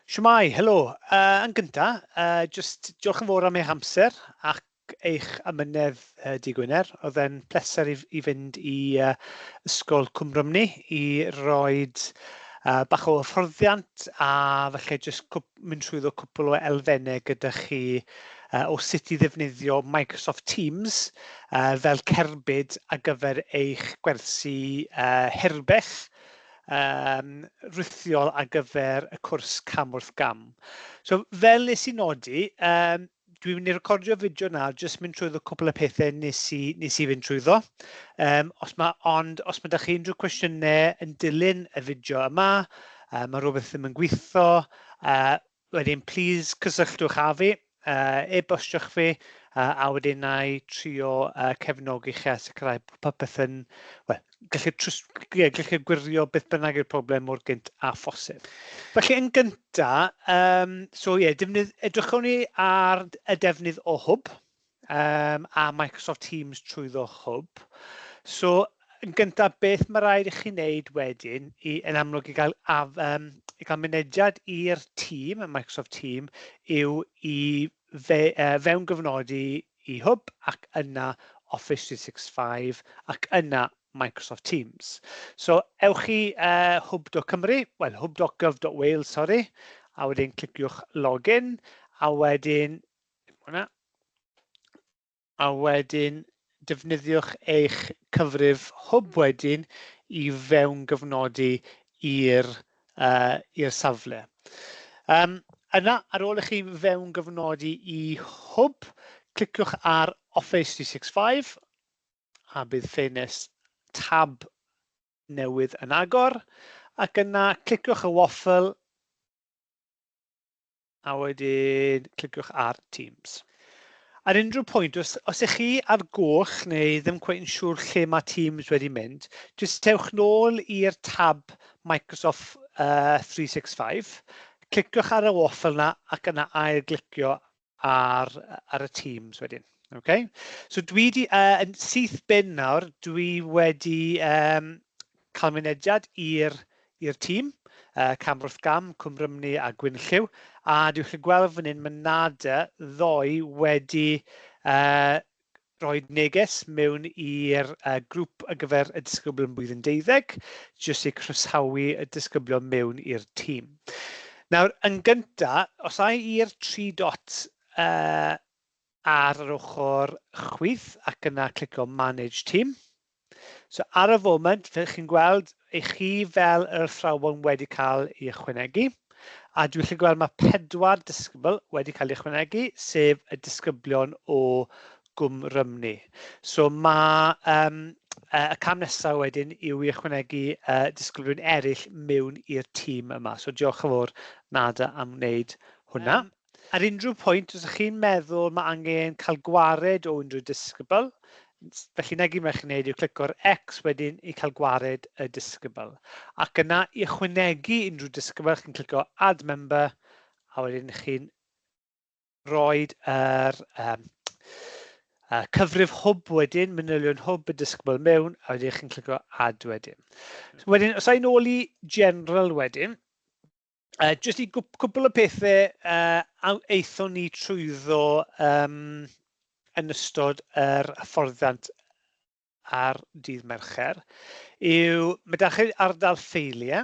Shwmae, helo. Yn gynta, jyst diolch yn fawr am eich amser ac eich amynedd dy Gwener. Oedd e'n pleser i, i fynd i Ysgol Cwm Rhymni i roed bach o hyfforddiant a falle jyst mynd trwyddo cwpl o elfennau gyda chi o sut i ddefnyddio Microsoft Teams fel cerbyd ar gyfer eich gwersi hirbell yym rhithiol ar gyfer y cwrs cam wrth gam. So fel nes i nodi, dwi'n mynd i recordio fideo nawr, jyst mynd trwyddo cwpl o pethau nes i fynd trwyddo. Os ma, ond os mae 'da chi unrhyw cwestiynau yn dilyn y fideo yma, mae rhywbeth ddim yn gweithio, wedyn please cysylltwch â fi, e-bostiwch fi, a wedyn na i trio cefnogi chi a sicrhau bod popeth yn, wel, gallu, trws, ie, gallu gwirio beth bynnag yw'r problem mor gynt â phosib. Felly yn gynta, so ie, defnydd, edrychwn ni ar y defnydd o Hwb a Microsoft Teams trwyddo Hwb. So yn gyntaf, beth mae rhaid i chi wneud wedyn, i, yn amlwg i gael, af, i gael mynediad i'r tîm, y Microsoft Team, yw i fewn gyfnodi i Hwb ac yna Office 365 ac yna Microsoft Teams. So ewch i hwb.cymru, well, hwb.gov.wales, sorry, a wedyn cliciwch login, a wedyn, hwnna, a wedyn defnyddiwch eich cyfrif Hwb wedyn i fewn gyfnodi i'r safle. Yna, ar ôl i chi fewn gyfnodi i Hwb, cliciwch ar Office 365 a bydd ffenest tab newydd yn agor, ac yna cliciwch y waffle a wedyn cliciwch ar Teams. Ar unrhyw pwynt, os ych chi ar goll neu ddim cweit yn siŵr lle mae Teams wedi mynd, jyst tewch nôl i'r tab Microsoft 365, cliciwch ar y waffle na ac yna ail-glicio ar y Teams wedyn. Okay? So dwi di, yn syth bin nawr, dwi wedi cael mynediad i'r tîm, Cam wrth Gam, Cwm Rhymni a Gwynllyw, a dwi'n gallu gweld fan hyn mae Nada ddoe wedi rhoi neges mewn i'r grŵp ar gyfer y disgyblion blwyddyn 12, jyst i croesawu y disgyblion mewn i'r tîm. Nawr, yn gynta, os ai i'r tri dot ar yr ochr chwith ac yna clicio Manage Team. So ar y foment, fel chi'n gweld, eich chi fel yr athrawon wedi cael ei ychwanegu. A dwi'n gallu gweld mae pedwar disgybl wedi cael ei ychwanegu, sef y disgyblion o Gwm Rhymni. So mae y cam nesaf wedyn yw i ychwanegu disgyblion eraill mewn i'r tîm yma. So diolch yn fawr, Nada, am wneud hwnna. Ar unrhyw pwynt, os ydych chi'n meddwl mae angen cael gwared o unrhyw disgybl, felly na gyd mae chi'n gwneud yw clico'r X wedyn i cael gwared y disgybl. Ac yna i ychwanegu unrhyw disgybl, chi'n clicio Add Member, a wedyn chi'n rhoi yr cyfrif Hwb wedyn, manylion Hwb y disgybl mewn, a wedyn chi'n clicio Add wedyn. So wedyn, os ai'n ôl i General wedyn, jyst i cwpl o pethau aethon ni trwyddo yn ystod yr hyfforddiant ar dydd Mercher yw mae 'da chi ardal ffeiliau.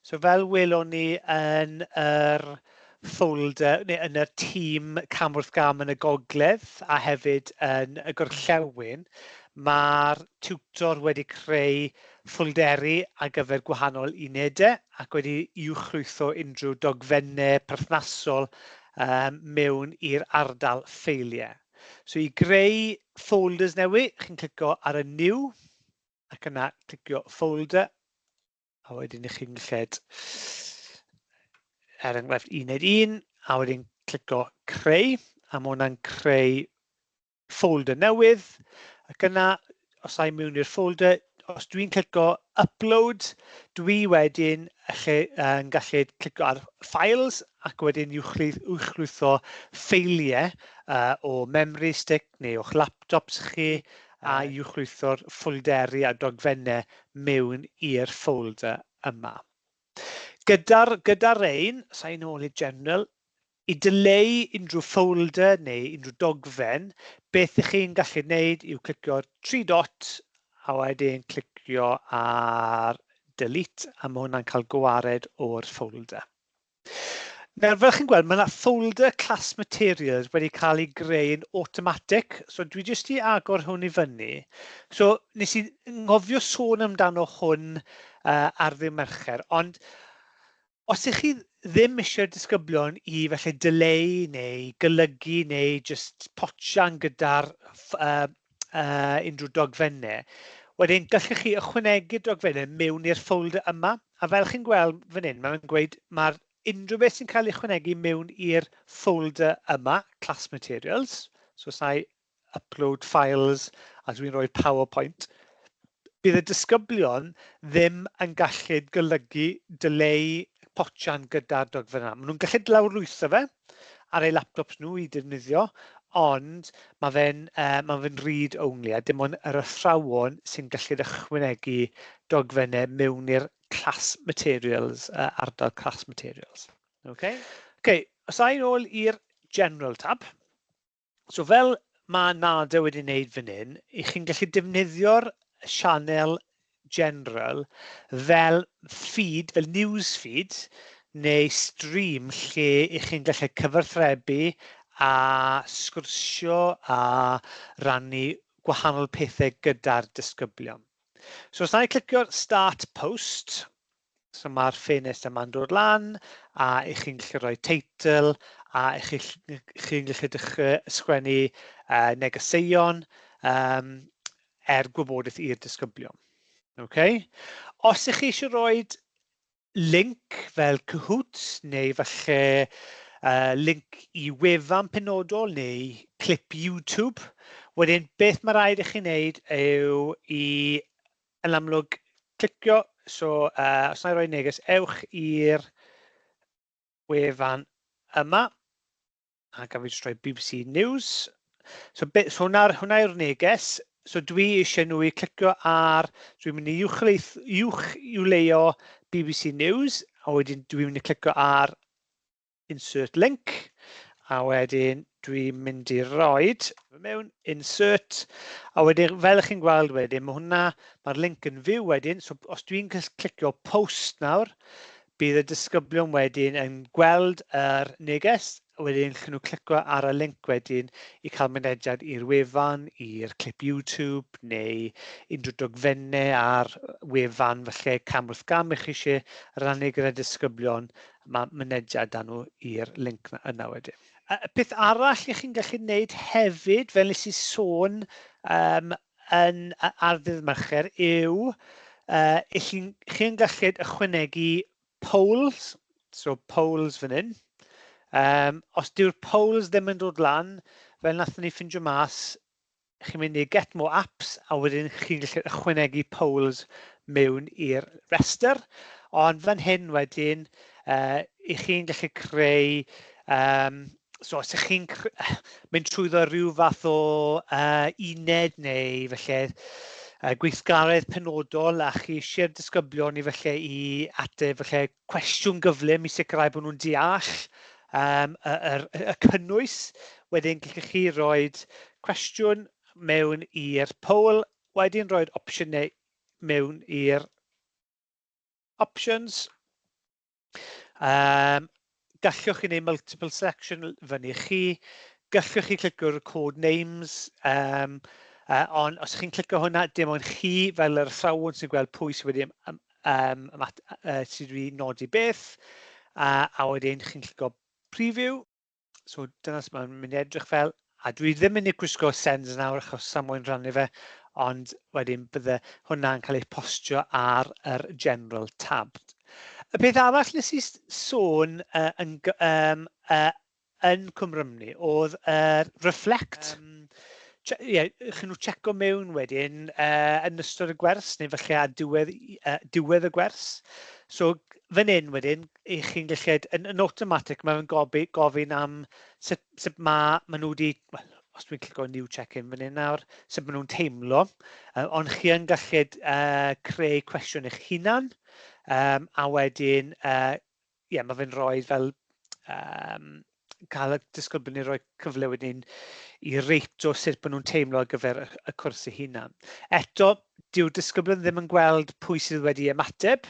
So fel welon ni yn yr folder neu yn y tîm cam wrth gam yn y gogledd a hefyd yn y gorllewin, mae'r tiwtor wedi creu ffolderi ar gyfer gwahanol unedau ac wedi uwchlwytho unrhyw dogfennau perthnasol mewn i'r ardal ffeiliau. So i greu folders newydd, chi'n clicio ar y New ac yna clicio Folder, a wedyn i chi'n gallu, er enghraifft, uned 1, a wedyn clicio Creu, a mae hwnna'n creu folder newydd, ac yna, os ai mewn i'r folder, os dwi'n clicio Upload, dwi wedyn yn gallu clicio ar Files ac wedyn uwchlwytho ffeiliau o memory stick neu o'ch laptops chi a uwchlwytho'r ffolderi a dogfennau mewn i'r folder yma. Gyda rein, sa'n ôl i general, i dileu unrhyw folder neu unrhyw dogfen, beth ych chi'n gallu gwneud yw clicio'r tri dot a wedyn clicio ar delete, a mae hwnna'n cael gwared o'r folder. Nawr, fel chi'n gweld, mae yna folder class materials wedi cael ei greu yn automatic. So dwi jyst i agor hwn i fyny. So nes i nghofio sôn amdano hwn ar ddydd Mercher, ond os ych chi ddim eisiau'r disgyblion i felly dileu neu golygu neu jyst potsian gyda'r unrhyw dogfennau, wedyn gallwch chi ychwanegu'r dogfennau mewn i'r folder yma. A fel chi'n gweld fan hyn, mae'n gweud mae'r unrhyw beth sy'n cael ei ychwanegu mewn i'r folder yma, class materials, so os I upload files a dwi'n rhoi PowerPoint, bydd y disgyblion ddim yn gallu golygu, dileu, potsian gyda'r dogfen yna. Maen nhw'n gallu lawrlwytho fe ar eu laptops nhw i defnyddio, ond mae fe'n read only a dim ond yr athrawon sy'n gallu ychwanegu dogfennau mewn i'r class materials, ardal class materials. Okay? Okay, os ai'n ôl i'r general tab, so fel mae Nada wedi wneud fan hyn, i chi'n gallu defnyddio'r sianel general fel feed, fel news feed, neu stream lle i chi'n gallu cyfathrebu a sgwrsio a rannu gwahanol pethau gyda'r disgyblion. So os na i clicio'r start post, so mae'r ffenest yma'n dod lan a i chi'n gallu rhoi teitl a i chi'n gallu dechrau ysgrifennu negeseuon er gwybodaeth i'r disgyblion. Okay? Os ych chi eisiau rhoi link fel Kahoot neu falle link i wefan penodol neu clip YouTube, wedyn beth mae rhaid i chi wneud yw i yn amlwg clicio, so os na i roi neges, ewch i'r wefan yma, a gaf fi jyst rhoi BBC News. So hwnna yw'r neges. So dwi eisiau nhw i clicio ar, dwi'n mynd i uwch-iwleio BBC News, a wedyn dwi'n mynd i clicio ar insert link, a wedyn dwi'n mynd i roid mewn insert, a wedyn fel ych chi'n gweld wedyn, mae hwnna, mae'r link yn fyw wedyn, so os dwi'n clicio post nawr, bydd y disgyblion wedyn yn gweld yr neges, a wedyn allan nhw clicio ar y link wedyn i cael mynediad i'r wefan, i'r clip YouTube neu unrhyw dogfennau ar wefan falle Cam wrth Gam i chi eisiau rannu gyda disgyblion, mae mynediad â nhw i'r link yna wedyn. Y peth arall i chi'n gallu gwneud hefyd, fel nes i sôn ar ddydd Mercher, yw i chi'n gallu ychwanegu polls, so polls fan hyn. Os dyw'r polls ddim yn dod lan, fel nathon ni ffindio mas, chi'n mynd i get more apps a wedyn chi'n gallu ychwanegu polls mewn i'r restr. Ond fan hyn wedyn, i chi'n gallu creu, so os ych chi'n mynd trwyddo rhyw fath o uned neu felly gweithgaredd penodol a chi eisiau'r disgyblion i felly i ateb felly cwestiwn gyflym i sicrhau bod nhw'n deall y cynnwys, wedyn gallwch chi roi cwestiwn mewn i'r poll, wedyn rhoi'r opsiynau mewn i'r options. Gallwch chi wneud multiple selection fyny chi. Gallwch chi clicio record names, ond os chi'n clicio hwnna, dim ond chi fel yr athrawon sy'n gweld pwy sydd wedi, sydd wedi nodi beth, a wedyn chi'n clicio preview. So dyna sut mae'n mynd i edrych fel. A dwi ddim yn mynd i gwisgo sens nawr achos sa moyn rannu fe, ond wedyn bydde hwnna'n cael ei postio ar yr general tab. Y peth arall nes i sôn yn Cwm Rhymni oedd yr reflect. Ie, chi'n nhw checo mewn wedyn yn ystod y gwers neu falle ar diwedd y gwers. So fan hyn wedyn, i chi'n gallu, yn automatic mae'n gofyn am sut ma nhw wedi, well, os dwi'n clicio new check-in fan hyn nawr, sut maen nhw'n teimlo. Ond chi yn gallu creu cwestiwn eich hunan. A wedyn, ie, mae fe'n rhoi fel cael y disgyblion i roi cyfle wedyn i reito sut maen nhw'n teimlo ar gyfer y cwrs eu hunan. Eto, dyw'r disgyblion ddim yn gweld pwy sydd wedi ymateb.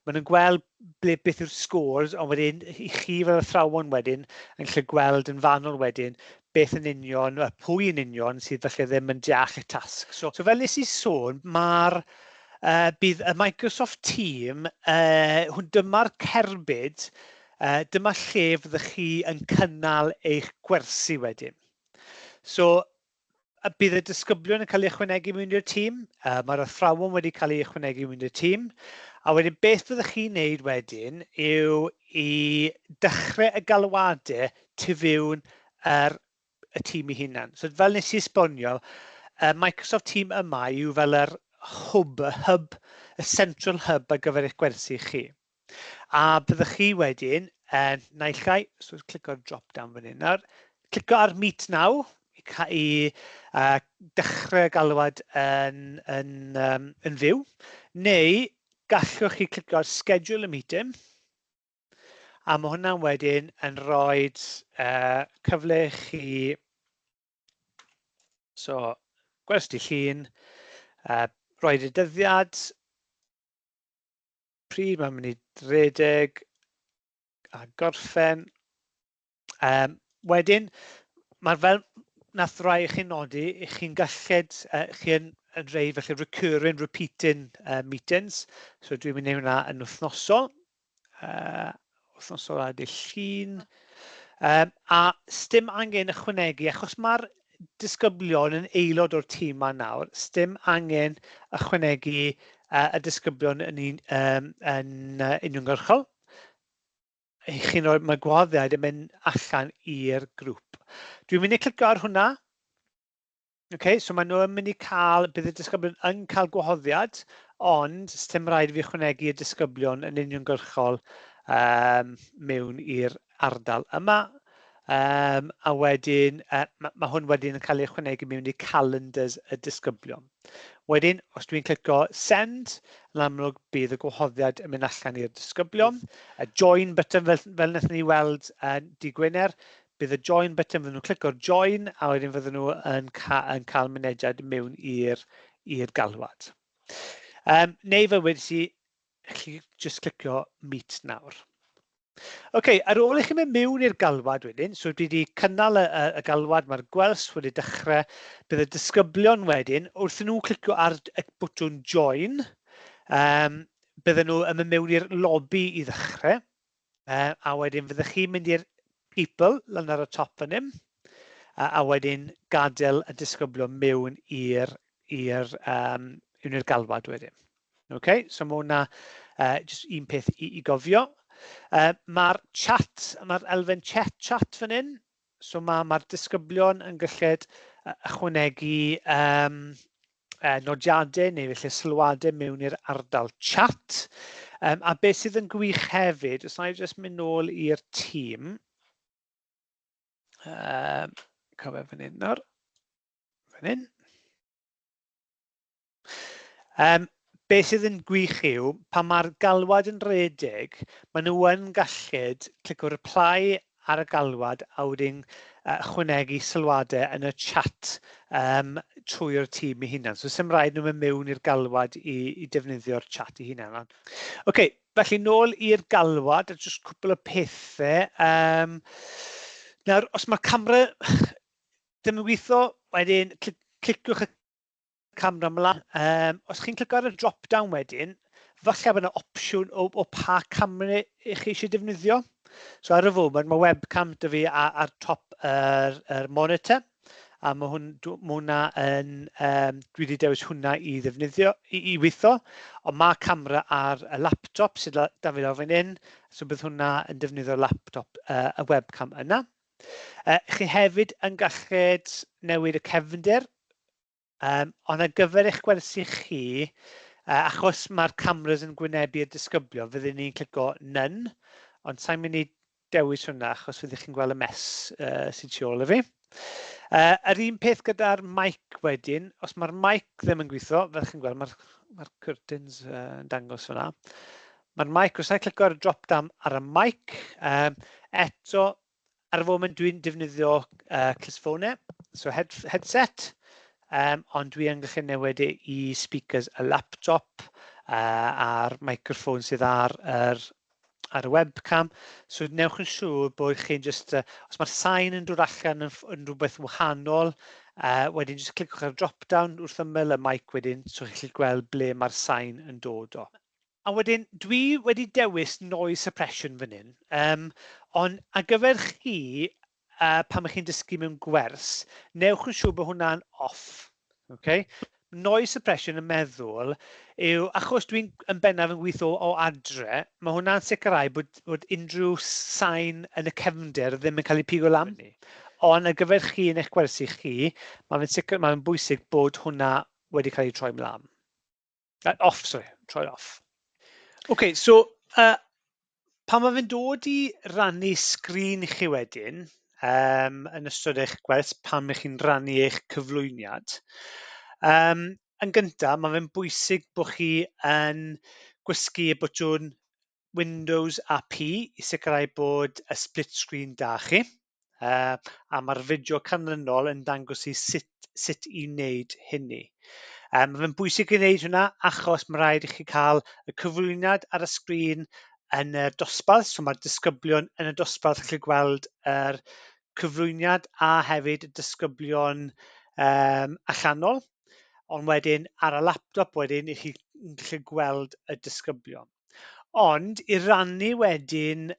Maen nhw'n gweld ble, beth yw'r scores, ond wedyn i chi fel athrawon wedyn yn gallu gweld yn fanwl wedyn beth yn union, pwy yn union sydd falle ddim yn deall y tasg. So fel nes i sôn, mae'r bydd y Microsoft Team, hwn dyma'r cerbyd, dyma lle fyddwch chi yn cynnal eich gwersi wedyn. So, bydd y disgyblion yn cael eu ychwanegu mewn i'r tîm, mae'r athrawon wedi cael eu ychwanegu mewn i'r tîm, a wedyn beth fyddwch chi'n neud wedyn yw i dechrau y galwadau tu fewn y tîm ei hunan. So fel nes i esbonio, y Microsoft Team yma yw fel yr hwb, y hub, y central hub ar gyfer eich gwersi chi. A byddwch chi wedyn, naill ai, so clico ar drop down fan hyn nawr, clico ar Meet Now i dechrau galwad yn fyw, neu gallwch chi clico ar Schedule a Meeting, a mae hwnna'n wedyn yn rhoi cyfle i chi, so gwers dydd Llun, rhoi y dyddiad, pryd mae'n mynd i redeg a gorffen. Wedyn, mae'r fel nath rai i chi nodi, i chi'n galled, chi yn rhoi felly recurring, repeating meetings. So dwi'n mynd i wneud hwnna yn wythnosol. Wythnosol ar dydd Llun. A sdim angen ychwanegu, achos mae'r disgyblion yn aelod o'r tîm yma nawr, sdim angen ychwanegu y disgyblion yn uniongyrchol. Chi'n rhoi, mae gwahoddiad yn mynd allan i'r grŵp. Dwi'n mynd i clicio ar hwnna. Okay, so maen nhw yn mynd i cael, bydd y disgyblion yn cael gwahoddiad, ond sdim rhaid i fi ychwanegu y disgyblion yn uniongyrchol mewn i'r ardal yma. A wedyn, ma hwn wedyn yn cael ei ychwanegu mewn i calendars y disgyblion. Wedyn, os dwi'n clicio send, yn amlwg bydd y gwahoddiad yn mynd allan i'r disgyblion. Y join button, fel wnaethon ni weld dydd Gwener, bydd y join button, fydden nhw'n clico'r join, a wedyn fydden nhw yn cael mynediad mewn i'r galwad. Neu fel wedes i, chi just clicio meet nawr. OK, ar ôl i chi mynd mewn i'r galwad wedyn, so dwi wedi cynnal y galwad, mae'r gwers wedi dechrau, bydd y disgyblion wedyn, wrth nhw clicio ar y bwtwn join, bydden nhw yn mynd mewn i'r lobby i ddechrau, a wedyn fyddwch chi'n mynd i'r people lan ar y top fan hyn, a wedyn gadael y disgyblion mewn i'r galwad wedyn. OK, so mae hwnna jyst un peth i gofio. Mae'r chat, mae'r elfen chat fan hyn, so mae'r disgyblion yn gallu ychwanegu nodiadau neu felly sylwadau mewn i'r ardal chat. A beth sydd yn gwych hefyd, os na i jyst mynd nôl i'r tîm, cofio fan hyn nawr, fan hyn. Beth sydd yn gwych yw, pan mae'r galwad yn rhedeg, maen nhw yn gallu clicio reply ar y galwad a wedyn ychwanegu sylwadau yn y chat trwy'r tîm ei hunan. So, sim rhaid nhw mynd mewn i'r galwad i defnyddio'r chat ei hunan. OK, felly nôl i'r galwad, a jyst cwpl o pethau. Nawr, os mae'r camera ddim yn gweithio, wedyn cliciwch y camera ymlaen. Os chi'n clicio ar y drop down wedyn, falle bod yna opsiwn o pa camera i chi eisiau defnyddio. So ar y foment mae webcam 'da fi ar top yr monitor, a mae hwnna yn, dwi wedi dewis hwnna i ddefnyddio, i weithio, ond mae camera ar y laptop sydd 'da fi lawr fan hyn, so bydd hwnna yn defnyddio'r laptop, y webcam yna. Chi hefyd yn gallu newid y cefndir, ond ar gyfer eich gwersi chi, achos mae'r cameras yn gwynebu'r disgyblion, fyddwn ni'n clicio none, ond sa'n mynd i dewis hwnna achos fyddwch chi'n gweld y mess sydd tu ôl i fi. Yr un peth gyda'r mic wedyn, os mae'r mic ddim yn gweithio, fel chi'n gweld, mae'r curtains yn dangos fyna. Mae'r mic, os na i clicio ar y drop down ar y mic, eto, ar y foment dwi'n defnyddio clustffonau, so headset, ond dwi yn gallu newid e i speakers y laptop a'r microphone sydd ar y webcam. So newch yn siŵr bod chi'n just, os mae'r sain yn dod allan yn rhywbeth wahanol, wedyn just cliciwch ar drop down wrth ymyl y mic wedyn, so chi'n gallu gweld ble mae'r sain yn dod o. A wedyn, dwi wedi dewis noise suppression fan hyn, ond ar gyfer chi, pan ych chi'n dysgu mewn gwers, newch yn siŵr bod hwnna'n off. Okay? Noise suppression yn meddwl yw, achos dwi'n yn bennaf yn gweithio o adre, mae hwnna'n sicrhau bod unrhyw sain yn y cefndir ddim yn cael ei pigo lan. Ond ar gyfer chi yn eich gwersi chi, mae'n bwysig bod hwnna wedi cael ei troi mlaen. Off, sorry, troi off. OK, so pan mae fe'n dod i rannu sgrin chi wedyn, yn ystod eich gwers, pan ych chi'n rannu eich cyflwyniad, yn gyntaf, mae fe'n bwysig bod chi yn gwasgu y botwm Windows a P i sicrhau bod y split screen da chi. A mae'r fideo canlynol yn dangos i sut i wneud hynny. Mae fe'n bwysig i wneud hwnna achos mae rhaid i chi cael y cyflwyniad ar y sgrin yn y dosbarth, so mae'r disgyblion yn y dosbarth yn gallu gweld yr cyflwyniad a hefyd y disgyblion allanol, ond wedyn ar y laptop wedyn i chi gallu gweld y disgyblion. Ond i rannu wedyn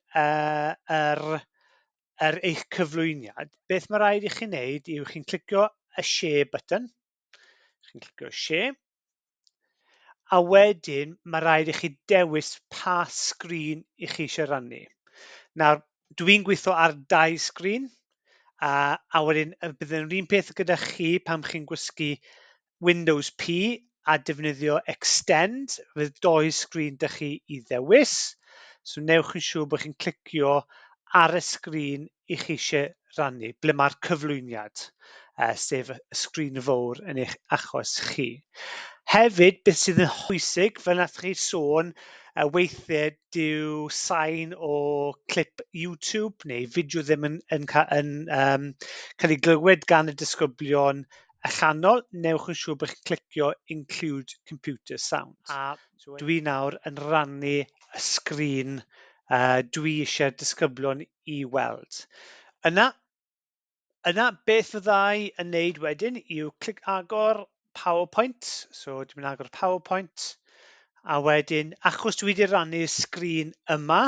eich cyflwyniad, beth mae rhaid i chi wneud yw chi'n clicio y share button, chi'n clicio share, a wedyn mae rhaid i chi dewis pa sgrin i chi eisiau rannu. Nawr, dwi'n gweithio ar dau sgrin, a wedyn bydd yn yr un peth gyda chi pan chi'n gwasgu Windows P a defnyddio Extend, fydd dou sgrin 'da chi i ddewis. So newch yn siŵr bod chi'n clicio ar y sgrin i chi eisiau rannu, ble mae'r cyflwyniad, sef y sgrin fawr yn eich achos chi. Hefyd, beth sydd yn bwysig, fel nath chi sôn, weithiau dyw sain o clip YouTube neu fideo ddim yn cael ei glywed gan y disgyblion allanol, newch yn siŵr bod chi'n clicio Include Computer Sound. A dwi nawr yn rannu y sgrin dwi eisiau'r disgyblion i weld. Yna beth fyddai yn neud wedyn yw clic agor PowerPoint. So dwi'n agor PowerPoint a wedyn, achos dwi wedi rannu'r sgrin yma,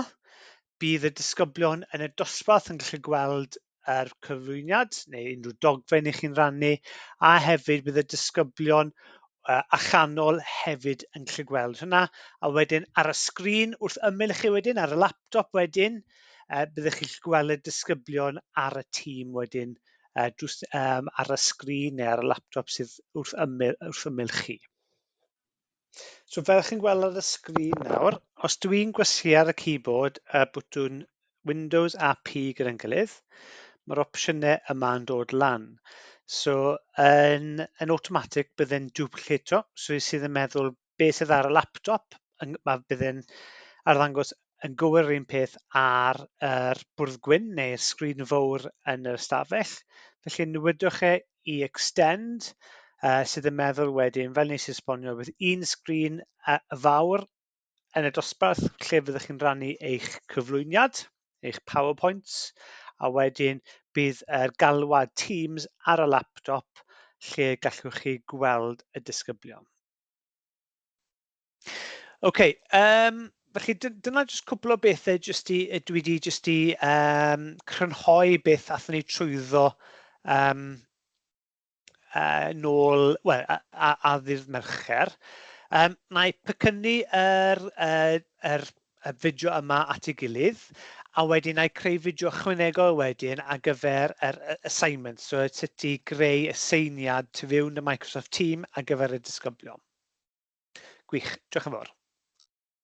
bydd y disgyblion yn y dosbarth yn gallu gweld yr cyflwyniad neu unrhyw dogfen i chi'n rannu, a hefyd bydd y disgyblion allanol hefyd yn gallu gweld hynna. A wedyn ar y sgrin wrth ymyl chi wedyn, ar y laptop wedyn, byddwch chi'n gallu gweld y disgyblion ar y tîm wedyn ar y sgrin neu ar y laptop sydd wrth ymyl chi. So fel chi'n gweld ar y sgrin nawr, os dwi'n gwasgu ar y keyboard y bwtwn Windows a P gyda'n gilydd, mae'r opsiynau yma'n dod lan. So yn automatic bydd e'n duplicato, so sydd yn meddwl beth sydd ar y laptop, mae bydd e'n arddangos yn gywir yr un peth ar yr bwrdd gwyn neu'r sgrin fawr yn yr ystafell. Felly newidwch e i extend, sydd yn meddwl wedyn, fel nes i esbonio, bydd un sgrin fawr yn y dosbarth lle fyddwch chi'n rannu eich cyflwyniad, eich PowerPoints, a wedyn bydd yr galwad Teams ar y laptop lle gallwch chi gweld y disgyblion. OK, felly dyna jyst cwpl o bethau jyst i, dwi wedi jyst i crynhoi beth athyn ni trwyddo nôl, wel, a ddydd Mercher. Na i pecynnu yr fideo yma at ei gilydd, a wedyn na i creu fideo ychwanegol wedyn ar gyfer yr assignment, so sut i greu aseiniad tu fewn y Microsoft Team ar gyfer y disgyblion. Gwych, diolch yn fawr.